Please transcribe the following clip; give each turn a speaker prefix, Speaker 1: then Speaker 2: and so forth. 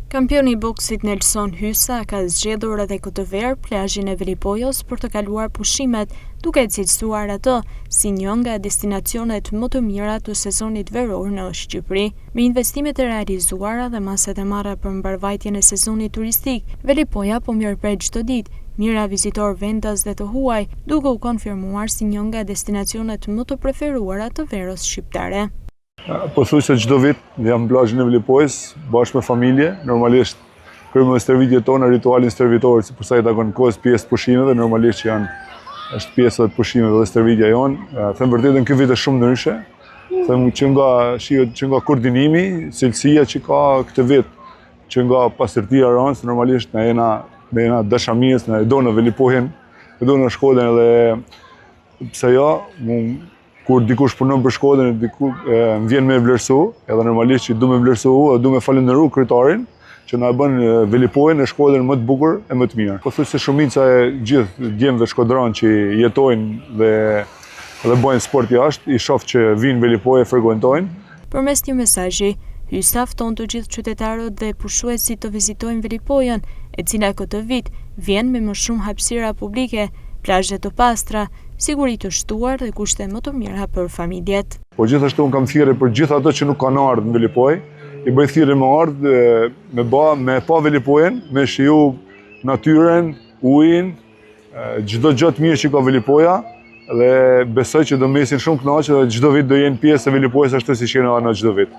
Speaker 1: Kampioni i boksit Nelson Hysa ka zgjedhur edhe këtë verë plazhin e Velipojës për të kaluar pushimet, duke e cilësuar atë si një nga destinacionet më të mira të sezonit veror në Shqipëri. Me investimet e realizuara dhe masat e marra për mbarëvajtjen e sezonit turistik, Velipoja po mirëpret çdo ditë mijëra vizitorë vendas dhe të huaj, duke u konfirmuar si një nga destinacionet më të preferuara të verës shqiptare.
Speaker 2: Pothuajse çdo vit jam në plazhin e Velipojës, bashkë me familje, normalisht kryejmë edhe stërvitjet tona, ritualin stërvitor, si përsa i takon kohës pjesë të pushimeve, normalisht që janë është pjesë edhe të pushimeve dhe stërvitja jonë. Them vërtetën ky vit është shumë ndryshe. Them që nga shihet që nga koordinimi, cilësia që ka këtë vit, që nga pastërtia e ranës, normalisht na jena ne jena dashamirës, na e dona Velipojën, e dona Shkodrën edhe pse jo, kur dikush punon për Shkodrën, diku më vjen me vlerësu, edhe normalisht që du me vlerësu, edhe du me falënderu kryetarin, që na e bën Velipojën e Shkodrën më të bukur e më të mirë. Pothuajse shumica e gjithë djemve shkodran që jetojnë dhe dhe bëjnë sport jashtë, i shoh që vinë Velipojë e frekuentojnë.
Speaker 1: Përmes një mesazhi, Hysa fton të gjithë qytetarët dhe pushuesit të vizitojnë Velipojën, e cila këtë vit vjen me më shumë hapësira publike, plazhe të pastra, siguri të shtuar dhe kushte më të mira për familjet.
Speaker 2: Po gjithashtu unë kam thirrje për gjithë ato që nuk kanë ardhur në Velipojë, i bëj thirrje me ardhë, me ba, me pa Velipojën, me shiju natyrën, ujin, çdo gjë të mirë që ka Velipoja dhe besoj që do mesin shumë kënaqur dhe çdo vit do jenë pjesë e Velipojës ashtu siç jena në çdo vit.